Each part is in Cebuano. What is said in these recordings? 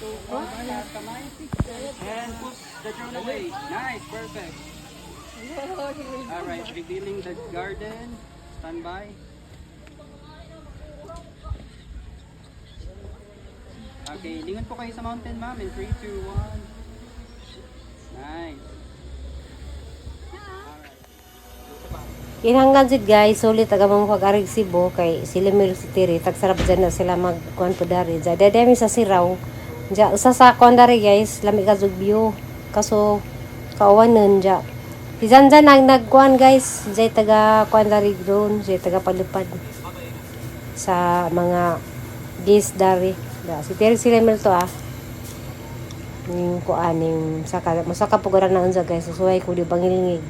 2, 1, taas kamay. And push the drone away. Nice, perfect. Alright, revealing the garden. Stand by. Okay, lingon po kayo sa mountain, ma'am. In 3, 2, 1. Nice. Alright. Isa pa. Kinahanglan jud, guys, sulit aga mong pag-arig Cebu kay sila Mil City ri tagsarap dyan na sila magkuan po dari. Diya dami sa Siraw. Diya usa sa kuan dari, guys, lami ka jud view. Kaso kauwanon diya. Si Zanzan ang nagkuan, guys, diya taga kuan dari drone, diya taga palipad sa mga guest dari. Diya, si Terry sila Mil to ah. Ning kuan ning saka masaka po na unsa, guys, susuway ko di bangilingig.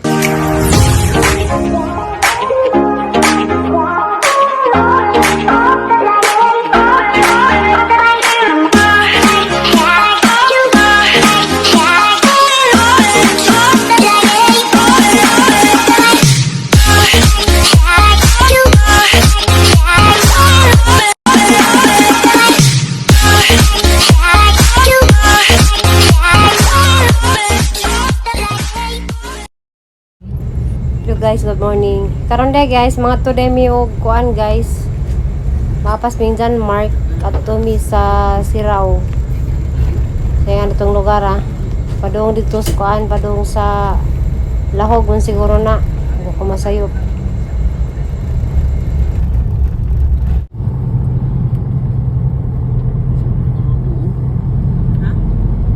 Hello guys, good morning. Karon day guys, mga today mi og kuan, guys. Mapas ming John Mark at mi sa Sirao. Kaya nga itong lugar ah. Padung dito sa kuan, padung sa Lahog man siguro na. Hindi ko masayop.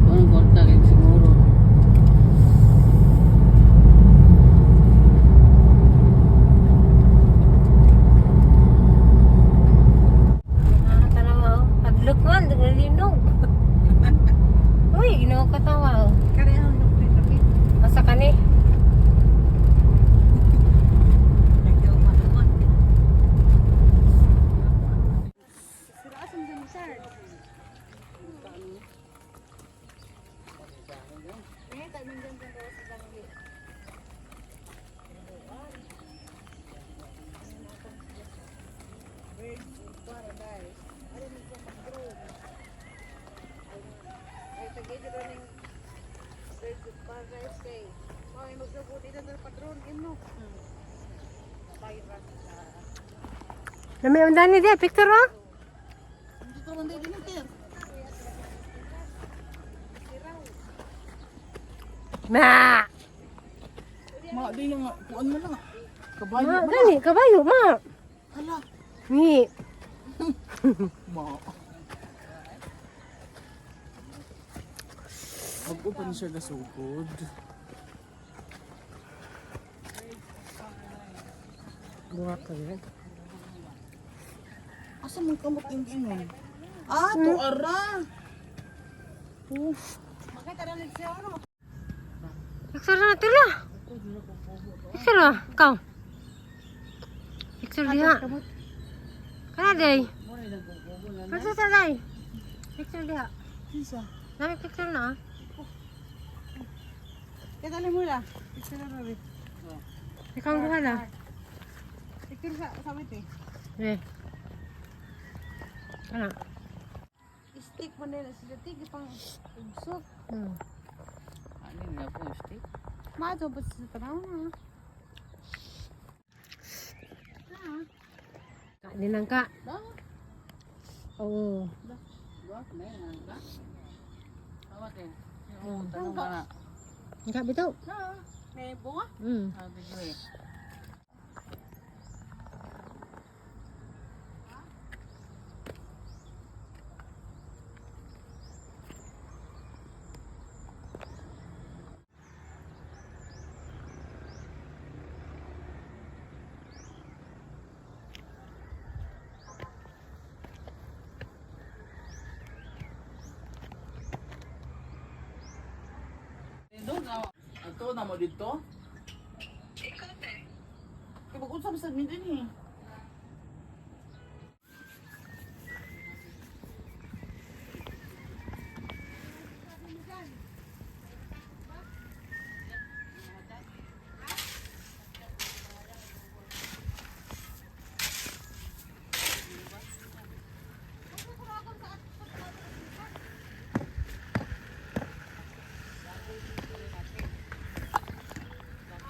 Anong kwarta kay siguro? Nakakatawa oh. Padlok man, naglinog. Uy, ginoo katawa oh. Asa ka ni? Nami undan ni dia picture oh. Ma. Ma, di na nga. Kuan mo na nga. Kabayo Ma, mo na. gani kabayo ma. Hala. Ni. Ma. Mag-open siya gasugod. Buha ka yan. Asa man kamot yung ingon? Ah, to ara. Oh, Picture na tila. Picture ah, ikaw. Picture diha. Kana day. Picture sa day. Picture diha. kinsa? Nami picture na ah. Kaya mo la. Picture na rin. Ikaw ang duha na. Picture sa wit eh. Eh. Kana. Stick mo nila sila tig pang ugsok. Ano nga po, stick? Mato ba sa tanaw na? Kainin ka. Oo. Tama din. Tanong ka na. Ka bitaw. May bunga? Ah, bigwe. Doon na. Ato na mo dito. Kay mag-unsa man sad mi din eh.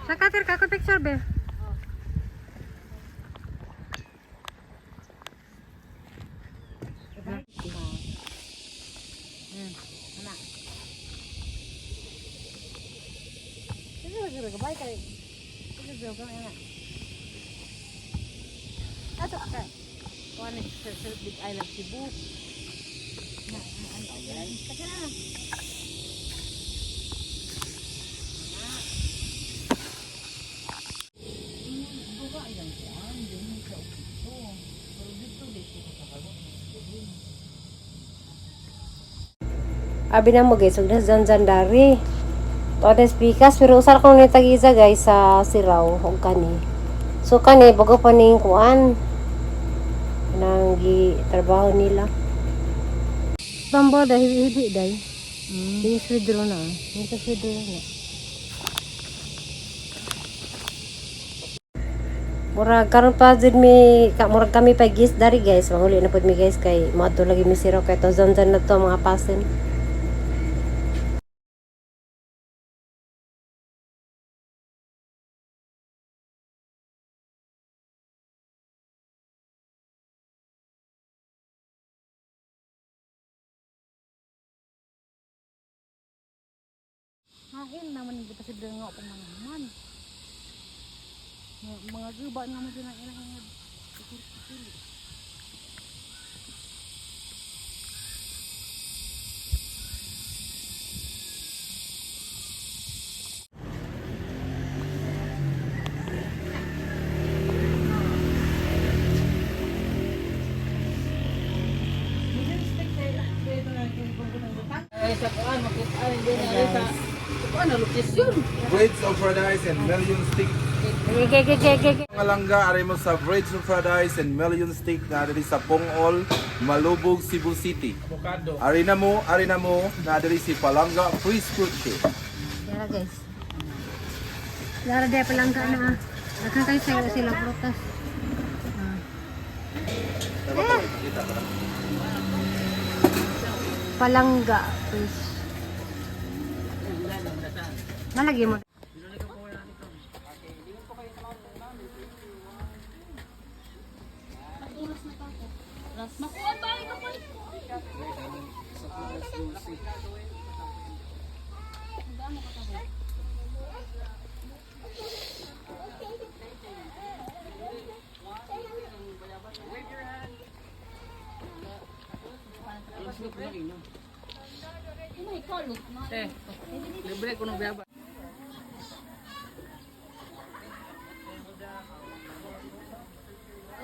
Sa kater ka ko picture be. Ana. Kasi lagi gabay kay. Kasi joke lang ana. Ato ka. Kuan sa sa Big Island Cebu. Na, ano, kasi na. Abi na mo guys, ug nas dari. Todes pikas pero usar kong nitagiza guys sa Siraw ug kani. So kani bago pa ning kuan nang gi trabaho nila. Bambo dahil hibi day. Di swidro na. Di sa swidro na. Murag karon pa jud mi ka, murag kami pa gis dari guys. Mahuli na pud mi guys kay moadto lagi mi Siraw kay to zanzan na to mga pasin. Hain naman kita sa nga pamanaman. Mga guba naman sila ilang nga. Bridge of Paradise and Million Stick. Mga langga, ari mo sa Bridge of Paradise and Million Stick na diri sa Pongol, Malubog, Cebu City. Avocado. Ari na mo, na diri si Palangga Free Fruit Shake. Yara guys. Yara de palangga na. Ah. Daghan kayo sa sila prutas. Ah. Palangga fish. Nalagay mo.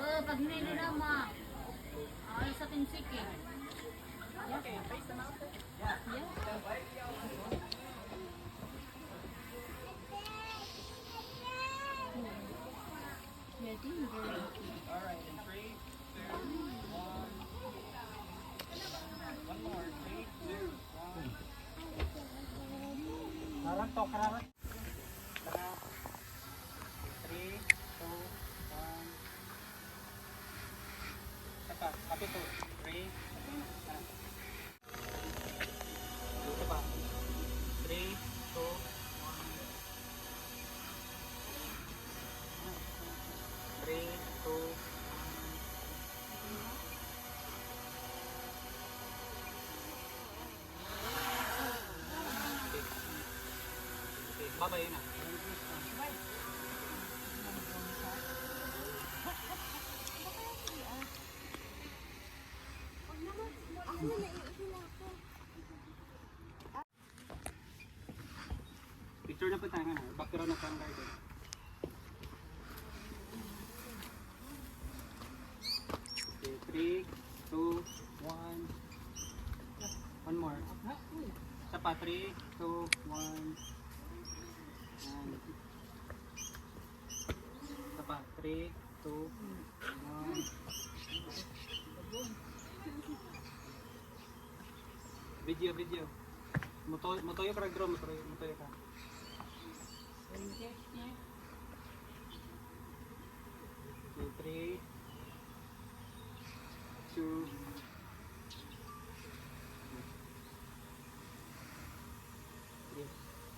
Oh, pag hinilo na ma. Ay, sa tinsik eh. Alright, in 3, 2, 1. One more. 3, 2, 1. Harap to, harap. Tara. 3, 2, 1. Isa pa. Kapit to. 3. Tara. Isa pa. 3, 2, 1. 3, 2, Okay, bye-bye na. Picture na po tayo nga. Background na po ang garden. Okay, 3, 2, 1. One more. Isa pa, 3, 2, 1. Yan. Isa pa, 3, 2, 1. Video, video. Mutoy, mutoyo ka drone, mutoyo, mutoyo ka. Okay, 3, 2, 3.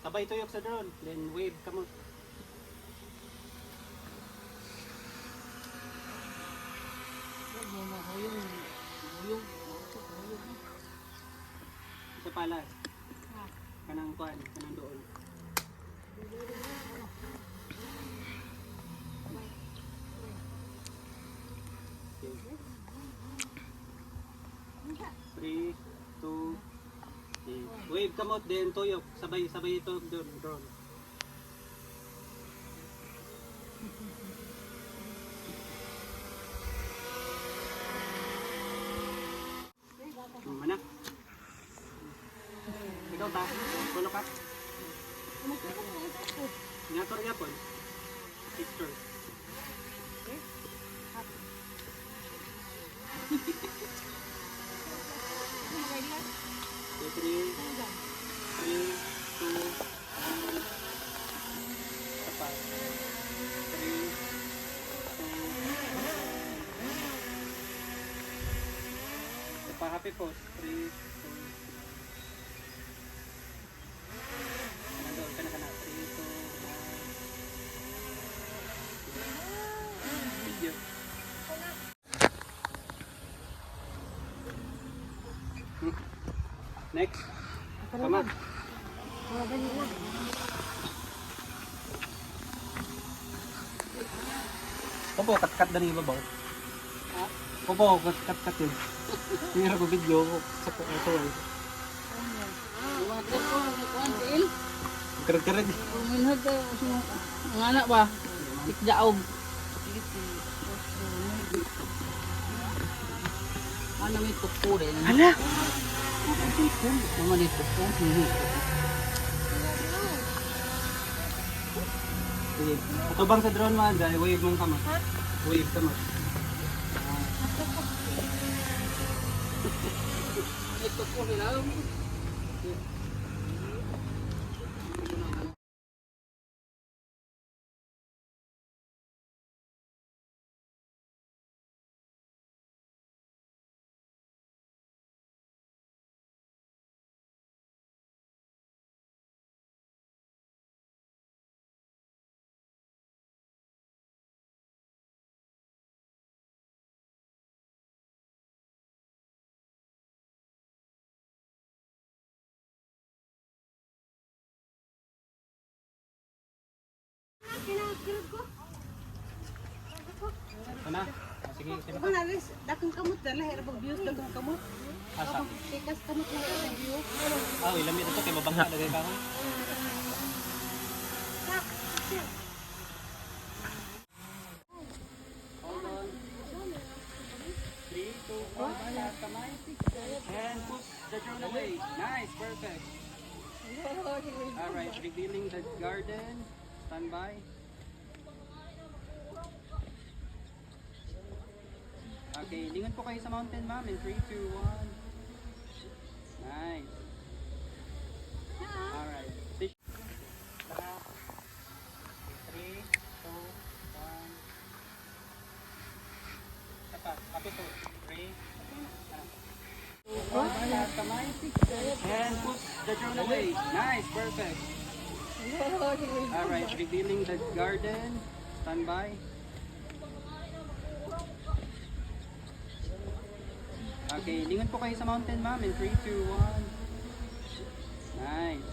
Sabay tuyok sa drone, then wave ka mo. palace. Kanang kuan, kanang doon. Okay. 3, 2, okay. Wave kamot din tuyok. Sabay sabay ito doon drone. Mana? Ikaw ta, pulo ka. Ngator yapon. Picture. Okay, 3, 3, 2, 1. Isa pa. 3, 2, 1. Isa pa, happy pose. 3, 2, 1. Doon ka na ka na. 3, 2, 1. Video. Next. Tama. Opo, kat-kat na rin ibabaw. Opo, kat-kat yun. Hindi ko video sa ito eh. Karag-karag. Uminhod ka ang anak ba? Tikjaog. Ano may tukpo rin? Hala! Naman may tukpo. Sige. Atubang sa drone man, dahil wave mong kamot. Wave kamot. May tukpo rin. Ito na. Ah, sige, sige. Ako na rin, dakong kamot na lahi pag views dakong kamot. Asa. Tikas kamot lang ang view. Ah, ilam ito kay mabangka lagay ka. Hold on. 3, 2, 1, taas kamay. And push the drone away. Nice, perfect. Alright, revealing the garden. Stand by. Okay, lingon po kayo sa mountain, ma'am. In 3, 2, 1. Nice. Alright. 3, 2, 1. Isa pa. Happy po. 3, 2, 1. Taas kamay. And push the drone away. Nice. Perfect. Alright. Revealing the garden. Stand by. Okay, lingon po kayo sa mountain, ma'am. In 3, 2, 1. Nice.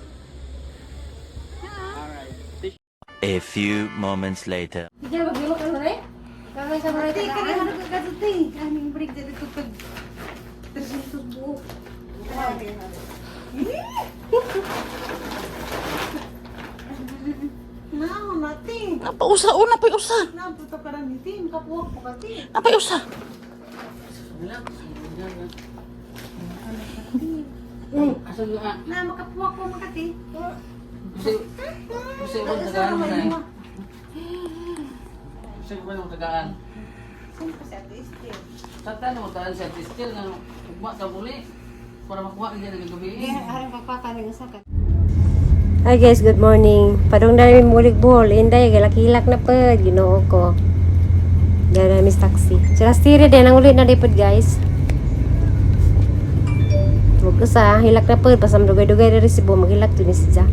Alright. A few moments later. Ate, kaya ano ka kasuti? Aming break dito pag 300 buo. Naon natin. Napausa o, napausa. Napunta ka rin itim. Kapuwak po kasi. Napausa. Na, makapuwak po makati. Gusto ko tagaan mo na. Gusto ko mo tagaan. Saan pa si Ate Esther? Sa tanong mo tagaan sa Tistil nga ugma ka muli para makuha niya ng gabi. Hi guys, good morning. Padung na namin mulig Bohol. Inday, galak-hilak na pud. Ginoo ko. Dahil namin sa taxi. Sila stiri din, ang ulit na di pud guys. Huwag ko sa hilak na pud. Basta dugay-dugay na resibo, maghilak to ni siya.